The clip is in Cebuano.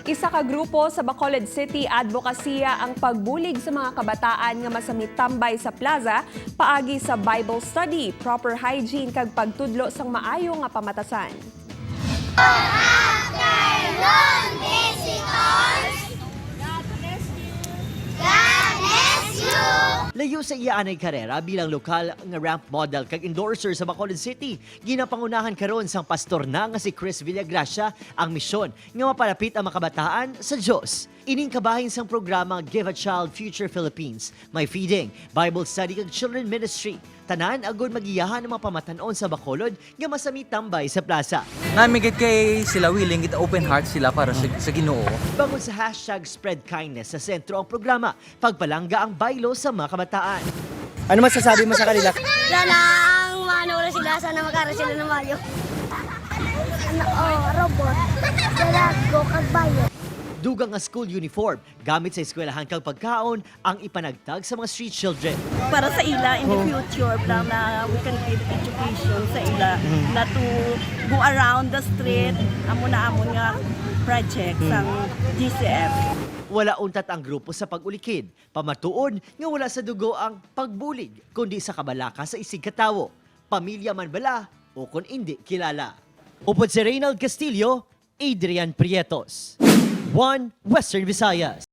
Isa ka grupo sa Bacolod City advokasya ang pagbulig sa mga kabataan nga masamit tambay sa plaza paagi sa Bible study, proper hygiene kag pagtudlo sang maayo nga pamatasan. Afternoon, visitors! God bless you! God bless you! Layo sa iya anay karera bilang lokal nga ramp model kag endorser sa Bacolod City, ginapangunahan karon sang pastor na nga si Chris Villagracia ang misyon nga mapalapit ang mga kabataan sa Dios. Ining kabahin sang programa Give a Child Future Philippines, may feeding, Bible study kag children ministry. Tanan agud magiyahan ang mga pamatan-on sa Bacolod nga masami tambay sa plaza. Nami gid kay sila willing gid, open heart sila para sa Ginoo. Bangod sa #SpreadKindness, sa sentro ang programa, pagpalangga ang baylo sa mga kabataan. Ano masasabi mo sa kanila? Wala na ang mano na sila, sana magkaroon sila ng mayo. Ano, oh, robot. Dalago, kagbayo. Dugang nga school uniform gamit sa eskwelahan kag pagkaon ang ipanagtag sa mga street children. Para sa ila in the future plan na we can give education sa ila na to go around the street, amo na amon nga project sang GCF. Wala untat ang grupo sa pag-ulikid. Pamatuod nga wala sa dugo ang pagbulig, kundi sa kabalaka sa isig katawo. Pamilya man bala o kung hindi kilala. Upod si Reynald Castillo, Adrian Prietos. One Western Visayas.